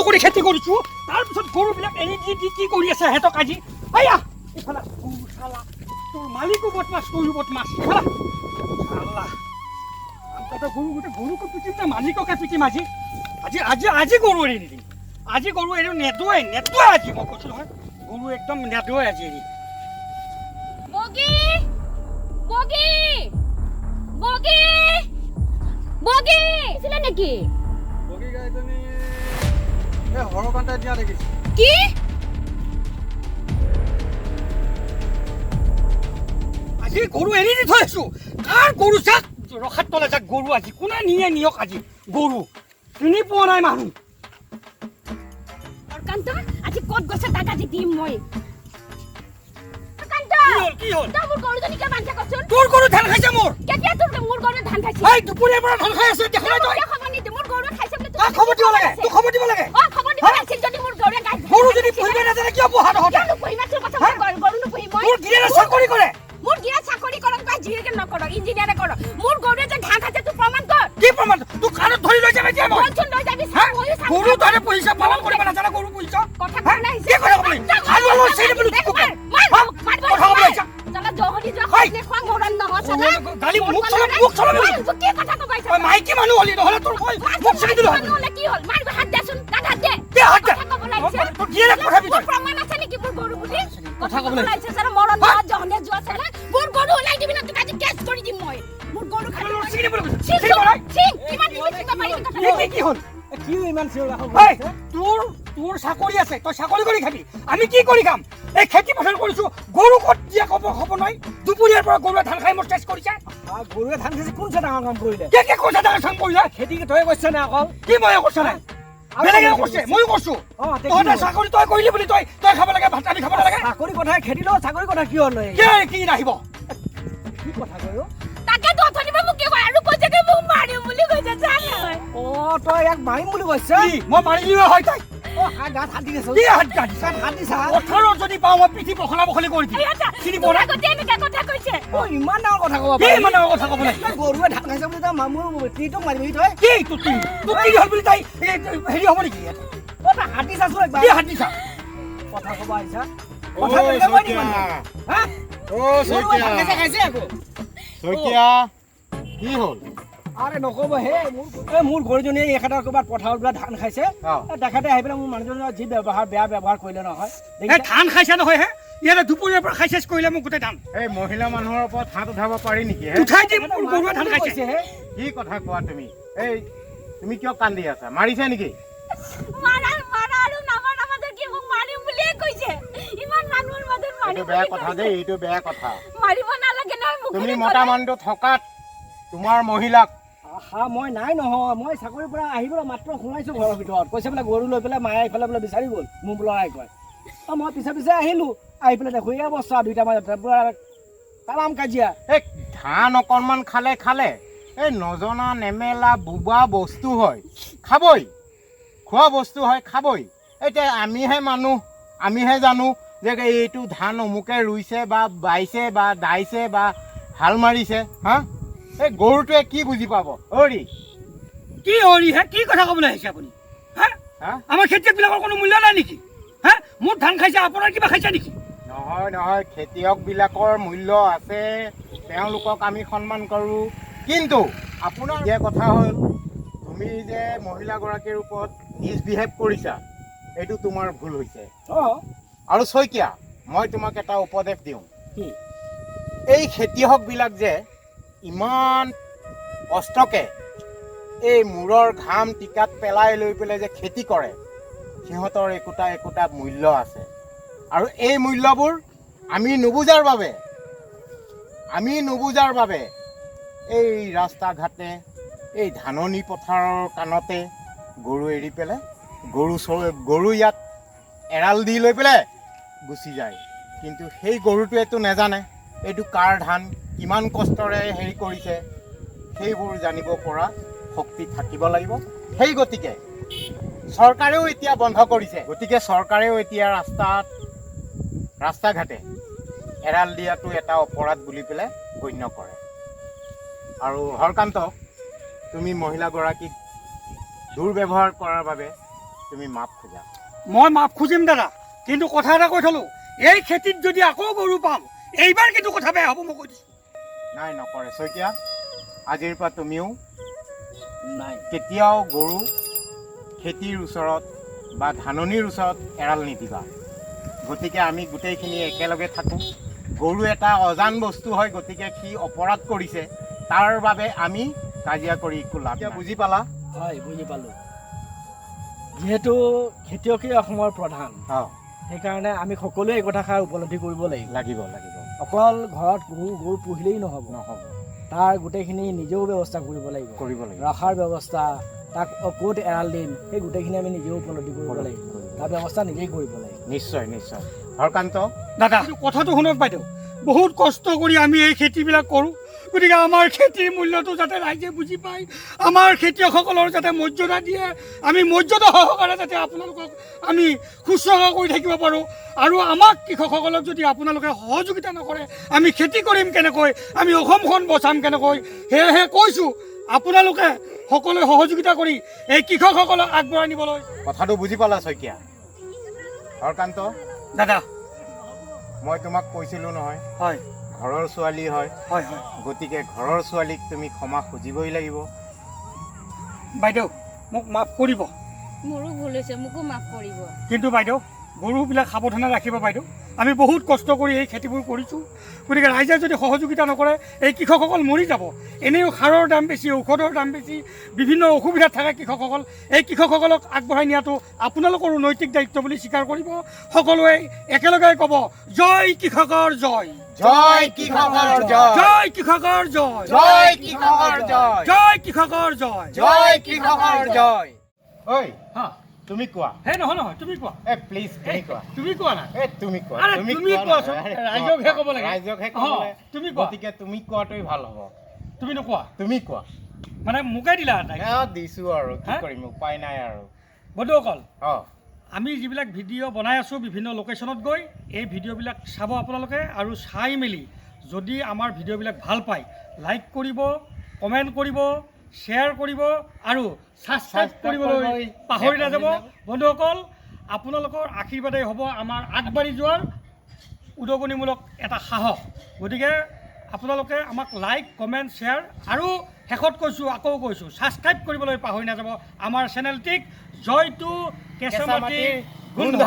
কৰি খেতি কৰিছোঁ, তাৰপিছত গৰুবিলাক এৰি দি দি কি কৰি আছে সিহঁতক আজি। আয়া, ইফালে গৰু চালা, তোৰ মালিকো বদমাছ, তয়ো বদমাছ। ইফালে চালা, তহঁতৰ গৰু গোটেই গৰুকো পিটিম নে মালিককে পিটিম আজি। আজি আজি আজি গৰু এৰি নিদিম, আজি গৰু এৰি নেদোৱাই নেদোৱাই আজি, মই কৈছোঁ নহয়, গৰু একদম নেদোৱাই আজি এৰি। বগী, বগী, বগী, বগী আছিলে নেকি? বগী গাইজনী এই হৰকান্তাই দিয়া দেখিছোঁ। কি? আজি গৰু এৰি দি থৈ আহিছোঁ। কাৰ গৰু যাক ৰখাত তলে যাক গৰু আজি কোনে নিয়ে নিয়ক, আজি গৰু চিনি পোৱা নাই মানুহ। হৰকান্ত আজি ক'ত গৈছে তাক আজি দিম মই। হৰকান্ত! কি হ'ল, কি হ'ল? তই মোৰ গৰুজনী কিয় বান্ধিছে কচোন? তোৰ গৰু ধান খাইছে মোৰ। কেতিয়া তোৰ মোৰ গৰুৱে ধান খাইছে? এই দুপৰীয়াৰ পৰা ধান খাই আছে, দেখা নাই তই? কিয় খবৰ নিদিওঁ? মোৰ গৰুৱে খাইছে বুলি কাক খবৰ দিব লাগে? তোক খবৰ দিব লাগে? অ, খবৰ দিব হা? লাগিছিল যদি মোৰ গৰুৱে গাই গৰু যদি পুহিব নাজানে কিয় পোহা তহঁতে? কিয় নুপুহিম? তোৰ কথা হা? মোৰ গৰু নুপুহিম মই? তোৰ গিৰিয়েৰে চাকৰি কৰে। মোৰ গিৰিয়েৰে চাকৰি কৰক বা যিয়ে নকৰক, ইঞ্জিনিয়াৰে কৰক, মোৰ গৰুৱে যে ধান খাইছে তোৰ প্ৰমাণ কৰ। কি প্ৰমাণ? তোক কাণত ধৰি লৈ যাম এতিয়া মই। বলচোন লৈ যাবি, হা? ময়ো চাম। গৰু তহঁতে পুহিছ, পালন কৰিব নাজানা, গৰু পুহিছ। কথা হা? ক'বলৈ আহিছে। কি কথা ক'বলৈ? আৰু অলপ চিনি বুলি তোকে। মাৰ, হা? মাৰ, কথা ক'বলৈ আহিছা? চালা জহৰি যোৱা হয়। খোৱা খোৱা মৰণ নহয় চালা। গালি মুখ চলাবি, মুখ চলাবি। মাৰ, কি কথা ক'ব আহিছা? তই মাইকী মানুহ হলি, নহ'লে তোৰ মই মুখ চিঙি দিলো হয়। মানুহ হ'লে কি হ'ল? মাৰ, হাত দেচোন, তাত হাত দে। দে, হাত দে। কথা ক'বলৈ আহিছে। তোৰ গিৰিয়েৰক পঠাবি তই। মোৰ প্ৰমাণ আছে নেকি মোৰ গৰু বুলি? কথা ক'বলৈ আহিছে চালা, মৰণ হা? নহয় জহনে যোৱা চালা। মোৰ গৰু ওলাই দিবি না, তোক আজি কেছ কৰি দিম মই। মোৰ গৰু খালি তোৰ চিঙি দিবলৈ কৈছো। চিং, চিঙি পেলাই। চিং, কিমান দিবি চিঙিব পাৰিবি কথা কি, কি, কি হ'ল? কি ইমান চিঞৰ বাখৰ এই, কৰিছে? তোৰ চাকৰি আছে, তই চাকৰি কৰি খাবি, আমি কি কৰি খাম? এই খেতি পথাৰ কৰিছো, গৰু ক'ত দিয়া ক'ব খবৰ নাই। দুপৰীয়াৰ পৰা গৰুৱে ধান খাই মোৰ চেচ কৰিছে। গৰুৱে ধান খাইছে, কোন চা ডাঙৰ কাম কৰিলে? কে কে কৈছে ডাঙৰ কাম কৰিলে? খেতি কি তই কৰিছ নে অকল? কি মই কৈছো নাই? আৰু বেলেগে কোনে কৰিছে, কৰিছে? ময়ো কৰিছো। অ, তে কি তহঁতে হ'ল? চাকৰি তই কৰিলি বুলি তই খাব লাগে, ভাত আমি খাব নালাগে? চাকৰি কথা, খেতি লগত চাকৰি কথা কি হ'ল? এই? কি, কি নাহিব? কি কথা কয় অ? তাকেতো অথনিৰ পৰা মোক কি কয় আৰু কৈছে কি মোক মাৰিম বুলি কৈছে, যা নহয়। অ, তই ইয়াক মাৰিম বুলি কৈছ? কি? মই মাৰি দিলো হয় তাই। অ, হাত গাত হাত দি দিছ। কি হাত গাত দিছ? গাত হাত দিছা? পথাৰত যদি পাওঁ মই পিঠি পখলা পখলি কৰি দিম। এই আচ্ছা, চিনি পোৱা নাই? তোৰ আগতে এনেকা কথা কৈছে। অ, ইমান ডাঙৰ কথা ক'ব কি পাৰি? ইমান ডাঙৰ কথা ক'ব লাগে? তই গৰুৱে ধান খাইছে বুলি তই মোৰ তিৰিটোক মাৰিবি তই? কি তোৰ তিৰি? তোৰ তিৰি হ'ল বুলি তাই এই, হেৰি হ'ব নেকি ইয়াত? অ, তই হাত দিছাচোন একবাৰ। কি হাত দিছা? কথা ক'ব আহিছা? ঐ, কথা তেনেকে কয় নেকি শইকীয়া। মানুহে? হা? অ, গৰুৱে ধান শইকীয়া। খাইছে, খাইছে আকৌ। শইকীয়া, কি হ'ল? আৰে নক'ব হে, এই মোৰ গৰুজনীয়ে এখেতৰ ক'ৰবাত পথাৰত বোলে ধান খাইছে। অ। এই তেখেতে আহি পেলাই মোৰ মানুহজনৰ যি ব্যৱহাৰ, বেয়া ব্যৱহাৰ কৰিলে নহয়। এই দেখিছা? ধান খাইছে নহয় হে, ইয়াতে দুপৰীয়াৰ পৰা খাই চেচ কৰিলে মোক গোটেই ধান। এই মহিলা মানুহৰ ওপৰত হাত উঠাব পাৰি নেকি হে? উঠাই দিম, মোৰ গৰুৱে ধান খাইছে। কৈছে হে। কি কথা কোৱা তুমি? এই তুমি কিয় কান্দি আছা? মাৰিছে নেকি? মাৰা, মাৰা আৰু নামাৰা মাজত কি, মোক মাৰিম বুলিয়ে কৈছে। ইমান মানুহৰ মাজত মাৰিম এইটো বেয়া বুলি কথা কৈছে। দেই, এইটো বেয়া কথা। মাৰিব নালাগে নহয় মুখেৰে তুমি ক'লে। মতা মানুহটো থকাত তোমাৰ মহিলাক। আহা, মই নাই নহয়, মই চাকৰিৰ পৰা আহি পেলাই মাত্ৰ সোমাইছো ঘৰৰ ভিতৰত, কৈছে বোলে গৰু লৈ পেলাই মায়ে এইফালে বোলে বিচাৰি গ'ল, মোৰ ল'ৰাই কয়। অ, মই পিছে পিছে আহিলো, আহি পেলাই দেখো এই অৱস্থা, দুইটা মাজত পুৰা তামাম কাজিয়া। এই ধান অকণমান খালে খালে, এই নজনা নেমেলা বোবা বস্তু হয় খাবই, খোৱা বস্তু হয় খাবই। এতিয়া আমিহে মানুহ, আমিহে জানো যে এইটো ধান অমুকে ৰুইছে বা বাইছে বা দাইছে বা হাল মাৰিছে। হা, এই গৰুটোৱে কি বুজি পাব? অৰি কি অৰি হে, কি কথা ক'বলৈ আহিছে আপুনি? হা? হা? আমাৰ খেতিয়কবিলাকৰ কোনো মূল্য নাই নেকি? হা? মোৰ ধান খাইছে, আপোনাৰ কিবা খাইছে নেকি? নহয় নহয়, খেতিয়কবিলাকৰ মূল্য আছে, তেওঁলোকক আমি সন্মান কৰোঁ। কিন্তু আপোনাৰ এতিয়া কথা হ'ল, তুমি যে মহিলাগৰাকীৰ ওপৰত মিছবিহেভ কৰিছা, এইটো তোমাৰ ভুল হৈছে। অ। আৰু শইকীয়া, মই তোমাক এটা উপদেশ দিওঁ। কি? এই খেতিয়কবিলাক যে ইমান কষ্টকে এই মূৰৰ ঘাম টিকাত পেলাই লৈ পেলাই যে খেতি কৰে, সিহঁতৰ একোটা একোটা মূল্য আছে। আৰু এই মূল্যবোৰ আমি নুবুজাৰ বাবে এই ৰাস্তা ঘাটে, এই ধাননি পথাৰৰ কাণতে গৰু এৰি পেলাই, গৰু ইয়াত এৰাল দি লৈ পেলাই গুচি যায়। কিন্তু সেই গৰুটোৱেতো নেজানে এইটো কাৰ ধান, কিমান কষ্টৰে হেৰি কৰিছে, সেইবোৰ জানিব পৰা শক্তি থাকিব লাগিব। সেই গতিকে চৰকাৰেও এতিয়া বন্ধ কৰিছে। গতিকে চৰকাৰেও এতিয়া ৰাস্তা ঘাটে এৰাল দিয়াটো এটা অপৰাধ বুলি পেলাই গণ্য কৰে। আৰু হৰকান্ত, তুমি মহিলাগৰাকীক দুৰ্ব্যৱহাৰ কৰাৰ বাবে তুমি মাপ খোজা। মই মাফ খুজিম দাদা, কিন্তু কথা এটা কৈ থলো, এই খেতিত যদি আকৌ গৰু পাম এইবাৰ কিন্তু কথা বেয়া হ'ব, মই কৈ দিছোঁ। নাই, নকৰে শইকীয়া। আজিৰ পৰা তুমিও নাই, কেতিয়াও গৰু খেতিৰ ওচৰত বা ধাননিৰ ওচৰত এৰাল নিদিবা। গতিকে আমি গোটেইখিনি একেলগে থাকোঁ। গৰু এটা অজান বস্তু হয়, গতিকে সি অপৰাধ কৰিছে, তাৰ বাবে আমি কাজিয়া কৰি একো লাভ নাই। বুজি পালা? হয়, বুজি পালোঁ। যিহেতু খেতিয়কেই অসমৰ প্ৰধান, সেইকাৰণে আমি সকলোৱে এই কথাষাৰ উপলব্ধি কৰিব লাগিব। লাগিব লাগিব। অকল ঘৰত গৰু পুহিলেই নহ'ব, নহ'ব। তাৰ গোটেইখিনি নিজেও ব্যৱস্থা কৰিব লাগিব, কৰিব লাগিব, ৰখাৰ ব্যৱস্থা, তাক ক'ত এৰাল দিম, সেই গোটেইখিনি আমি নিজেও উপলব্ধি কৰিব লাগিব, তাৰ ব্যৱস্থা নিজেই কৰিব লাগিব। নিশ্চয় নিশ্চয়। হৰকান্ত দাদা, কথাটো শুনক বাইদেউ, বহুত কষ্ট কৰি আমি এই খেতিবিলাক কৰোঁ, গতিকে আমাৰ খেতিৰ মূল্যটো যাতে ৰাইজে বুজি পায়, আমাৰ খেতিয়কসকলৰ যাতে মৰ্যাদা দিয়ে, আমি মৰ্যাদা সহকাৰে যাতে আপোনালোকক আমি শুশ্ৰূষা কৰি থাকিব পাৰোঁ। আৰু আমাক কৃষকসকলক যদি আপোনালোকে সহযোগিতা নকৰে, আমি খেতি কৰিম কেনেকৈ, আমি অসমখন বচাম কেনেকৈ? সেয়েহে কৈছোঁ, আপোনালোকে সকলোৱে সহযোগিতা কৰি এই কৃষকসকলক আগবঢ়াই নিবলৈ। কথাটো বুজি পালা শইকীয়া? হৰকান্ত দাদা, মই তোমাক কৈছিলোঁ নহয়, হয়, ঘৰৰ ছোৱালী হয়, হয় হয়, গতিকে ঘৰৰ ছোৱালীক তুমি ক্ষমা খুজিবই লাগিব। বাইদেউ, মোক মাফ কৰিব। মোৰো ভুল হৈছে, মোকো মাফ কৰিব। কিন্তু বাইদেউ, গৰুবিলাক সাৱধানে ৰাখিব বাইদেউ। আমি বহুত কষ্ট কৰি এই খেতিবোৰ কৰিছোঁ, গতিকে ৰাইজে যদি সহযোগিতা নকৰে এই কৃষকসকল মৰি যাব। এনেও সাৰৰ দাম বেছি, ঔষধৰ দাম বেছি, বিভিন্ন অসুবিধাত থাকে কৃষকসকল। এই কৃষকসকলক আগবঢ়াই নিয়াটো আপোনালোকৰো নৈতিক দায়িত্ব বুলি স্বীকাৰ কৰিব। সকলোৱে একেলগে ক'ব, জয় কৃষকৰ জয়, জয় কৃষকৰ জয়, জয় কৃষকৰ জয়, জয় কৃষকৰ জয়, জয় কৃষকৰ জয়, জয় কৃষকৰ জয়। ঐ, হা, তুমি কোৱা। হে, নহয় নহয়, তুমি কোৱা। এ প্লিজ, তুমি কোৱা। তুমি কোৱা না। এ তুমি কোৱা। আৰে, তুমি কোৱাচোন। ৰাইজকহে ক'ব লাগে। ৰাইজকহে ক'ব লাগে। তুমি কোৱা। গতিকে তুমি কোৱাটোৱেই ভাল হ'ব। তুমি নোকোৱা? তুমি কোৱা। মানে মোকে দিলা? দিছোঁ আৰু কি কৰিম, উপায় নাই আৰু। বন্ধুসকল, আমি যিবিলাক ভিডিঅ' বনাই আছোঁ বিভিন্ন লোকেশ্যনত গৈ, এই ভিডিঅ'বিলাক চাব আপোনালোকে, আৰু চাই মেলি যদি আমাৰ ভিডিঅ'বিলাক ভাল পায় লাইক কৰিব, কমেণ্ট কৰিব, শ্বেয়াৰ কৰিব আৰু ছাবস্ক্ৰাইব কৰিবলৈ পাহৰি নাযাব। বন্ধুসকল, আপোনালোকৰ আশীৰ্বাদেই হ'ব আমাৰ আগবাঢ়ি যোৱাৰ উদগনিমূলক এটা সাহস। গতিকে আপোনালোকে আমাক লাইক, কমেণ্ট, শ্বেয়াৰ আৰু শেষত কৈছোঁ, আকৌ কৈছোঁ, ছাবস্ক্ৰাইব কৰিবলৈ পাহৰি নাযাব আমাৰ চেনেলটিক। জয়টো কেঁচামাটিৰ গোন্ধ।